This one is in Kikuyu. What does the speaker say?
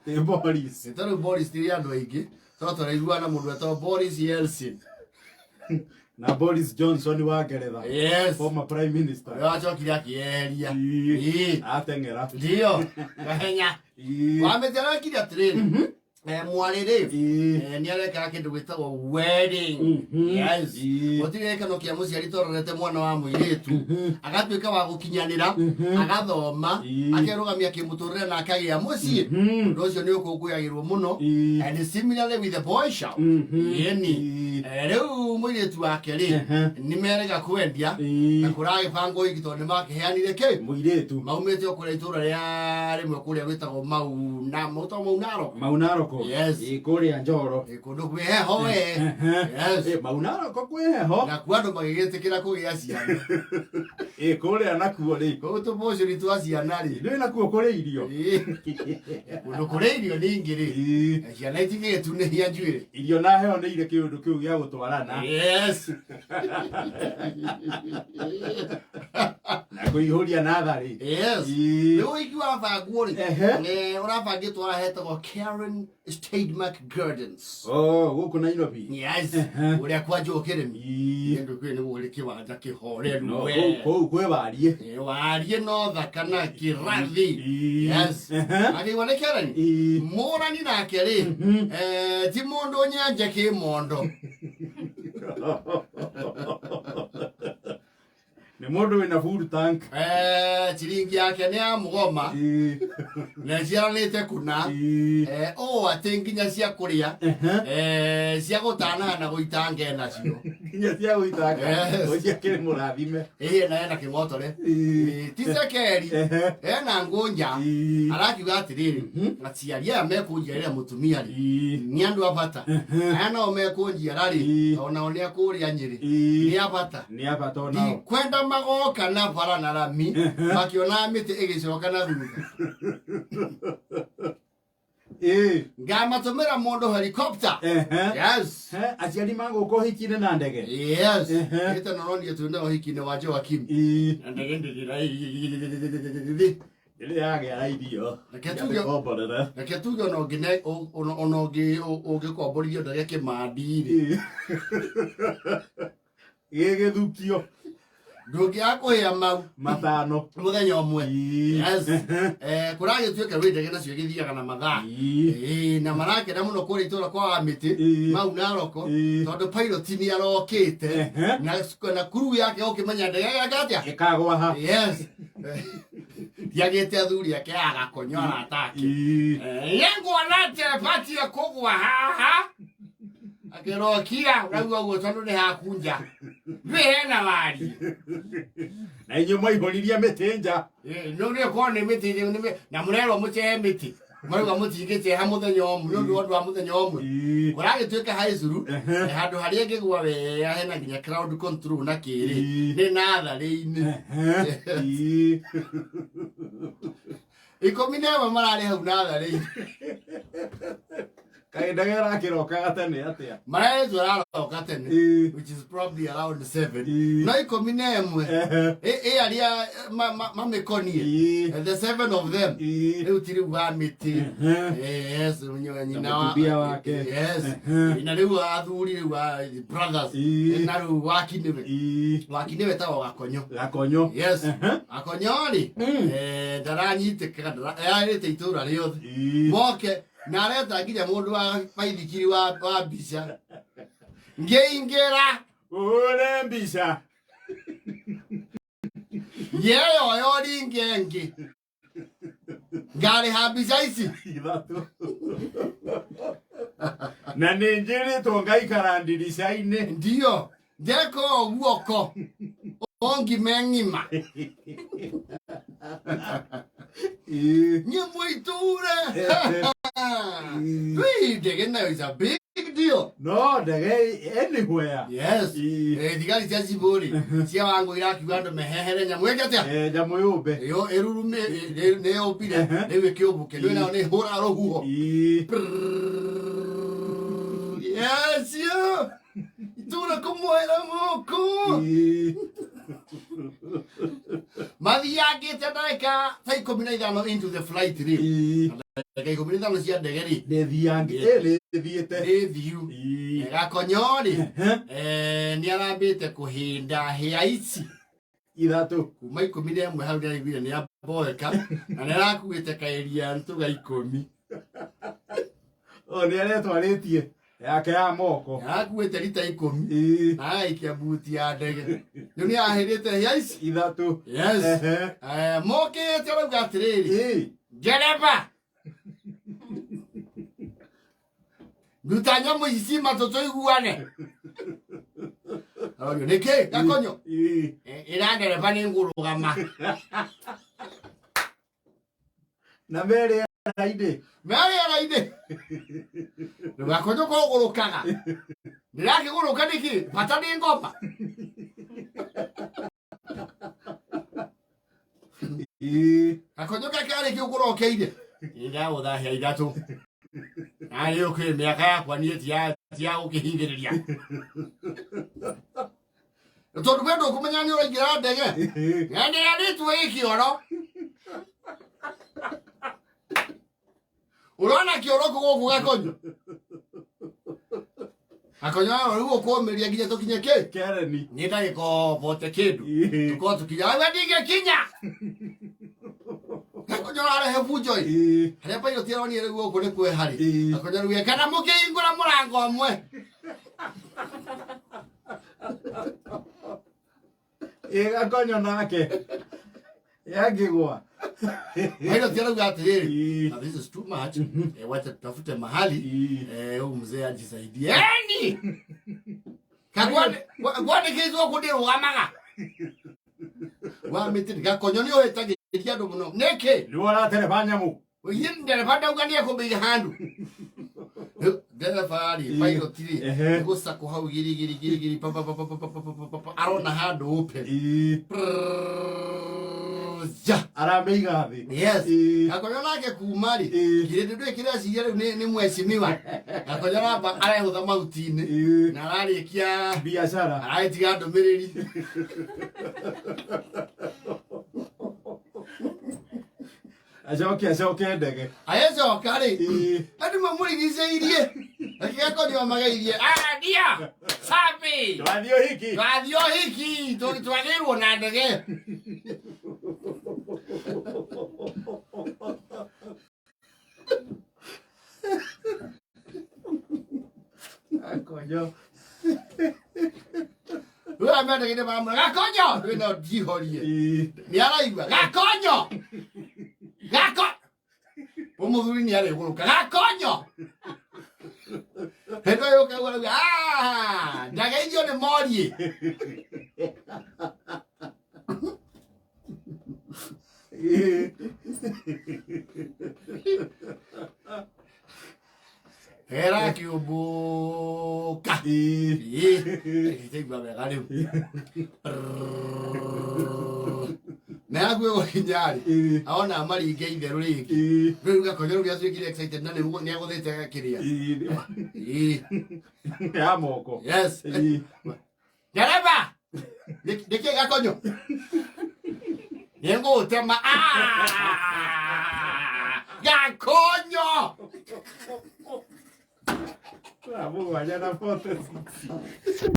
Ĩ Boris. Nĩ tondũ Boris ti rĩa andũ aingĩ, tondũ tũraiguana na mũndũ wetagwo Boris Yeltsin. Na Boris Johnson wa Ngeretha. Yes. Former prime minister. Ũrĩa wacokire akĩeheria. Ĩ. Ĩ. Ateng'era. Ndio. Kahenya. Ĩ. Wamĩtĩ arekire atĩrĩrĩ. Mwarĩ rĩ, Ĩ. Nĩ arekaga kĩndũ gĩtagwo wedding. Yes. Ĩ. Gũtirĩ gĩkeno kĩa mũciari tororete mwana wa mũirĩtu agatuĩka wa gũkinyanĩra, agathoma, Ĩ. akerũgamia kĩmũtũrĩre na akagĩa mũciĩ. Ũndũ ũcio nĩ ũkũngũyagĩrwo mũno. Ĩ. And similarly with the boy child. Ĩni. Ĩ. Rĩu mũirĩtu wake rĩ, nĩ merega kwendia Ĩ. na kũragĩbangwo iki tondũ nĩ makĩheanire kĩ Mũirĩtu. Maumĩte o kũrĩa itũra rĩa rĩmwe kũrĩa gwĩtagwo Mauna, mautagwo Maunaroko. Maunaroko. Yes. Ĩ, kũrĩa Njoro. Ĩ, kũndũ kwĩ heho we. Yes. Ĩ, Maunaroko kwĩ heho. Nakuo andũ magĩgĩtĩkĩra kũgĩa ciana. Ĩ, kũrĩa nakuo rĩ. Kũu tũbũcũri twa ciana rĩ. Ndũĩ nakuo kũrĩ irio. Ĩ, kũndũ kũrĩ irio ningĩ rĩ, Ĩ. ciana itingĩgĩtunĩhia njuĩrĩ. Irio na heho nĩ irĩ kĩũndũ kĩu gĩa gũtwarana. Yes. Na kũihũria natharĩ. Yes. Ĩ. Rĩu ũhiki wabangwo rĩ, ũrabangĩtwo ahetagwo Karen Statemark Gardens. Oh, gũkũ Nairobi. Yes. Ehe. Ũrĩa kwa Njũkĩrĩmi. Ĩ. Kĩndũ kĩu nĩ gũrĩ kĩwanja kĩhoreru No, we. kũu kwĩ wariĩ. Wariĩ no thaka na kĩrathi. Ĩ. Yes. Ehe. Akĩigua nĩ Karen. Ĩ. Mũrani nake rĩ, ti mũndũ nyenje kĩmondo. Nĩ mũndũ wĩna full tank. Ciringi yake nĩ ya mũgoma na ĩciaranĩte kũna. Ĩ. Ũũ atĩ nginya cia kũrĩa, cia gũtanaga na gũitanga enacio. Nginya cia gũitanga. Yes. Ũcio akĩrĩ mũrathime. Ĩĩ, na ena kĩng'otore. Ĩ. Ti cekeri. Ena ngũnja. Ĩ. Arakiuga atĩrĩrĩ, aciari aya mekũnjiarĩra mũtumia rĩ, Ĩ. nĩ andũ a bata. Aya nao mekũnjiara rĩ, onao nĩ a kũrĩa Nyĩrĩ, Ĩ. nĩ a bata. Nĩ a bata onao. Ndikwenda magoka na bara na rami makĩona mĩtĩ ĩgĩcoka na thutha. Ĩ. Ngamatũmĩra mũndũ helicopter. Yes. He, aciari magũka ũhiki-inĩ na ndege. Yes. Ehe. Ĩte noronire twĩ nao ũhiki-inĩ wa Joakim. Ĩ. Na ndege ndĩrĩraithi. Rĩrĩa yagĩa raithi yo. Reke tuge- Komborere. Reke tuge ona ũngĩne ona ũngĩ ũngĩkomborithio ndege kĩmandi rĩ, Ĩ. Gĩgĩthukio. Ndũngĩaga kũhĩa mau Matano. Mũthenya ũmwe. Ĩ. Yes. Kũragĩtuĩka rĩu ndege nacio igĩthiaga na mathaa. Ĩ. Ĩĩ, na marakena mũno kũrĩa itũra kwa wa mĩtĩ Ĩ. mau Naroko Ĩ. tondũ pilot nĩ arokĩte na crew yake ũkĩmenya ndege yake atĩa Ĩkagwa ha. Yes, tiagĩte athuri ake agakonyo arata ake. Ĩ. Yenguona atĩ kũgwa haha akĩrokia ũraigua ũguo tondũ nĩ hakunja ndwĩ hena wariĩ. Na inyuĩ mwaihũririe mĩtĩ nja. No nĩ korwo nĩ mĩtĩ na mũrerwo mũcehe mĩtĩ, marauga mũtingĩceha mũthenya ũmwe nĩ ũndũ wa ũndũ wa mũthenya ũmwe. Ĩ. Kũragĩtuĩka haicuru handũ harĩa ĩngĩgwa wega hena nginya crowd control na kĩrĩ nĩ natharĩ-inĩ. Ĩ. 11 mararĩ hau natharĩ-inĩ. Kaĩ ndege ĩrakĩrokaga tene atĩa? Marerĩtwo ĩraroka tene, which is probably around 7. Ĩ. No 11 ĩ arĩa mamĩkonie, the seven of them. Ĩ. Rĩu ti rĩu wa mĩtĩ. Ehe. Yes, nyina Na wa mũtumia wake. Yes. Na rĩu athuri rĩu a brothers. Ĩ. Na rĩu waki nĩwe. Ĩ. Waki nĩwe tagwo Gakonyo. Gakonyo. Yes. Gakonyo rĩ, ndaranyitĩkaga, yarĩte itũra rĩothe Ĩ. moke na areta nginya mũndũ wa baithikiri wa mbica ngĩingĩra. Ũre mbica. Yeyoyo ringe ĩngĩ ngarĩha mbica ici. 3. Na nĩ njĩrĩtwo ngaikara ndirica-inĩ. Ndio ndeka ũguoko ongime ng'ima. Ĩ. Nyimwiture Ui, ndege nayo is a big deal. No ndege anywhere. Yes. Ĩ. Thigari cia cibũrĩ cia wangu irakiuga andũ mehehere nyamũ ĩngĩ atĩa. Nyamũ yũmbe. Ĩyo ĩrurume nĩ yũmbire rĩu ĩkĩũmbũke nĩ nayo nĩ hũra rũhuho. Ĩ. Yes, yo. Itura kũmwĩra gũkũ. Ĩ. Mathiangĩte ndagĩka ta 15 into the flight rĩ, ndagĩka 15 cia ndege rĩ, nä thiangi nä thiä te. Nĩ thiu. Gakonyo rĩ, nĩ arambĩte kũhĩnda hĩa ici ithatå. Kuma 11 hau nĩaraiguire nĩ aboeka na nĩ arakuĩte kaeria ntũga 10. O nä aretwarä tie yake ya moko. Arakuĩte rita 10 na agaikia buti ya ndege, rĩu nĩ ahĩrĩte hĩa ici ithatå. Yes. Mokĩte arauga atĩrĩrĩ, ndereba, ruta nyamũ ici ci matũ tũiguane. Arorio nĩkĩ Gakonyo. Ĩra ndereba nĩ ngũrũgama. Na merä era-inä. Merĩera-inĩ rĩu Gakonyo kũgũrũkaga, ndĩrakĩgũrũka nĩkĩ? Bata nĩ ngoma. Gakonyo gake arĩkia ũkũrokeire ndagũthahia ithatũ narĩ ũkĩ mĩaka yakwa niĩ ti ya gũkĩhingĩrĩria tondũ we ndũkũmenya nĩ ũraingĩra ndege na nĩyarĩtwo ĩ kĩoro, ũrona kĩoro kũ gũkũ Gakonyo. Gakonyo rĩu ũkũmĩria nginya tũkinye kĩ Kereni. Nĩ ndagĩka o bote kĩndũ tũkorwo tũkinya we ndingĩkinya. Gakonyo ararehe bunjo ĩ harĩa pilot aronire rĩu gũkũ nĩ kweharĩ. Gakonyo rĩu kana mũkĩhingũra mũrango ũmwe. Ä Gakonyo nake yangä gwa. Pilot arauga atĩrĩrĩ, "Now this is too much. Wacha tutafute mahali huyu mzee ajisaidie." Yani kwandĩkĩtwo kũ ndĩrũgamaga wa mĩtĩ. Gakonyo nĩ ũhĩtagĩria andũ mũno nĩkĩ? Nä ũratereba nyamå. Iye ndereba ndauga nĩ ekũmĩiga handũ ndereba rĩ, pilot rĩ, nĩ gũcakwo hau giri giri giri giri pa pa pa pa pa pa pa pa pa pa, arona handũ open. Prrrr, ja. Aramä iga thä. Yes. Gakonyo nake kuma rĩ, kirĩndĩ ndũĩ kĩreciria rĩu nĩ mheshimiwa Gakonyo ramba arehũtha mahuti-inĩ na ararĩkia biacara. Aragĩtiga ndũmĩrĩri. Acoke acoke ndege. Agĩcoka rĩ, andũ mamũrigicĩirie akĩgakonyo mageirie adia safi. Twathiä å hiki. Twathiĩ ũhiki twagĩrwo na ndege. Gakonyo. Rĩu arĩa me ndege-inĩ maramwĩra Gakonyo ndũĩ no ndihorie. Nĩ araigua Gakonyo gako mũthuri nĩ arĩgũrũka Gakonyo hĩndĩ ĩyo ũkaigua rĩu, "Ah, ndageithio nĩ moriĩ." Era kĩũmbũka ĩigua wega rĩu na yakuĩ gũkinya rĩ, aona maringe itherũ rĩngĩ. Rĩu Gakonyo rĩu nĩatuĩkire excited na nĩ agũthĩte gakĩrĩa. Ya moko. Yes. Ndereba, nĩkĩ Gakonyo nĩngũgũtema. Ah! Gakonyo. 7 na 46.